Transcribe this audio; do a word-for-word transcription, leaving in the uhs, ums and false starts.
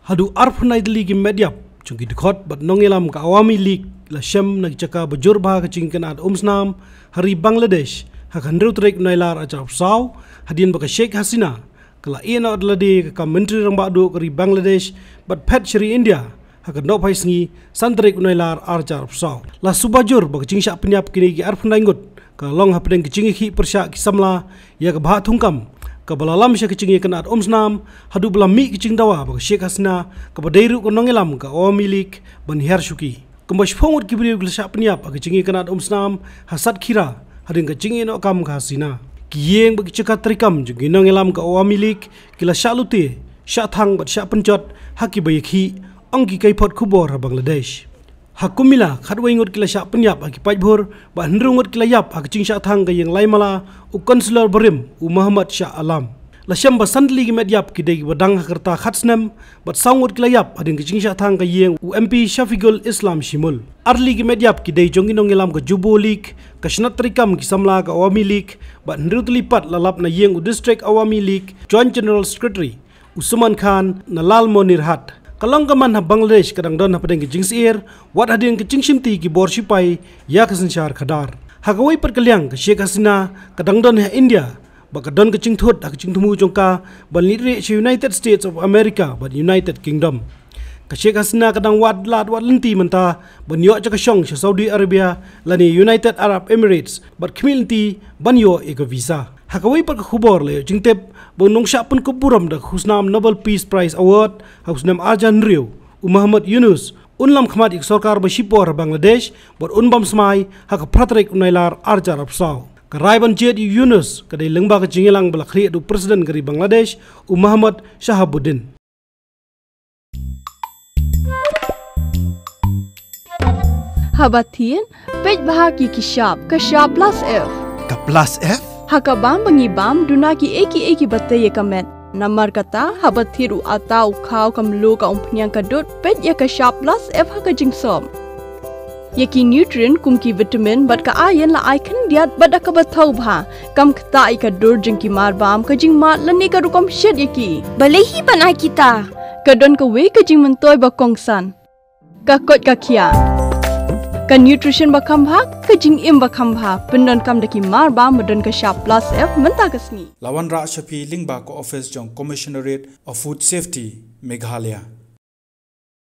Haduh arphew nai tylli ki met ïap jong ki dkhot bad nongïalam ka Awami League la shem na ki jaka ba jur bha ha ka jingïakynad umsnam ha ri Bangladesh ha ka hynriew tarik u Nailar arhajar arphew saw, hadien ba ka Sheikh Hasina ka la ïehnoh da lade ïa ka kam Myntri Rangbah Duh ka ri Bangladesh bad phet sha ri India ha ka nohphai sngi san tarik u Nailar arhajar arphew saw. La suba jur ba ka jingshah pynïap kine ki arphew nai ngut ka long hapdeng ka jingïakhih pyrshah ki samla ïa ka bhah thungkam kaba la lam sha ka jingïakynad umsnam, haduh ba la mih ka jingdawa ba ka Sheikh Hasina kaba dei ruh ka nongïalam ka Awami League ban hiar shuki. Kumba shiphew ngut ki briew ki la shah pynïap ha ka jingïakynad umsnam ha Satkhira hadien ka jingïehnoh kam ka Hasina. Ki ïing bad ki jaka treikam jong ki nongïalam ka Awami League ki la shah lute, shah thang bad shah pynjot ha kiba ïakhih, ong ki kaiphod khubor ha Bangladesh. Ha Kumila, khatwei ngut ki la shah pynïap ha ki paidbah bad hynriew ngut ki la ïap ha ka jingshah thang ka ïing Laimala u councillor barim u Mohammad Shah Alam. La shem ba san tylli ki met ïap ki dei kiba dang ha ka rta khat snem bad saw ngut ki la ïap hadien ka jingshah thang ka ïing u M P Shafiqul Islam Shimul. Ar tylli ki met ïap ki dei jong ki nongïalam ka Jubo League, ka shnat treikam ki samla ka Awami League bad hynriew tylli pat la lap na ïing u District Awami League Joint General Secretary u Suman Khan na Lalmonirhat. Ka long ka man ha Bangladesh ka dang don hapdeng ka jingsyier wat hadien ka jingshimti ki bor shipai ïa ka synshar khadar. Ha kawei pat ka liang, ka Sheikh Hasina ka dang don ha India bad ka don ka jingthut ha ka jingthmu jong ka ban leit rieh sha United States of America bad United Kingdom. Ka Sheikh Hasina ka dang wad lad wad lynti mynta ban ïoh jaka shong sha Saudi Arabia lane United Arab Emirates bad khmih lynti ban ïoh ïa ka visa. Ha kawei pat ka khubor, la ïoh jingtip ba u nongshah pynkup burom da ka khusnam Nobel Peace Prize Award ha u snem arhajar hynriew, u Muhammad Yunus, un lam khmat ïa ka sorkar ba shipor ha Bangladesh bad un bam smai ha ka phra tarik u Nailar arhajar arphew saw. Ka rai ban jied ïa u Yunus ka dei lyngba ka jingïalang ba la khlieh da u President ka ri Bangladesh u Mohammad Shahabuddin. Haba thied, peit bha ki ki shap, ka shap plus F. Ka plus F? Ha ka bam ba ngi bam, duna ki ei ki ei kiba tei ïa ka met. Namar kata, haba thied u atta, u khaw, ka mluh, ka umphniang, ka dud, peit ïa ka shap plus F ha ka jingsop. Ïa ki nutrient kum ki vitamin bad ka iron la ai khyndiat bad da kaba thaw bha. Kam ktah ïa ka dur jong ki mar bam, ka jingmad lane ka rukom shet ïa ki. Balei hi ban ai kita? Ka don kawei ka jingmyntoi ba kongsan. Ka koit ka khiah. Ka nutrition ba kham bha, ka jingim ba kham bha. Pyndonkam da ki mar bam ba don ka shap plus F mynta ka sngi. La wanrah sha phi lyngba ka office jong Commissionerate of Food Safety, Meghalaya.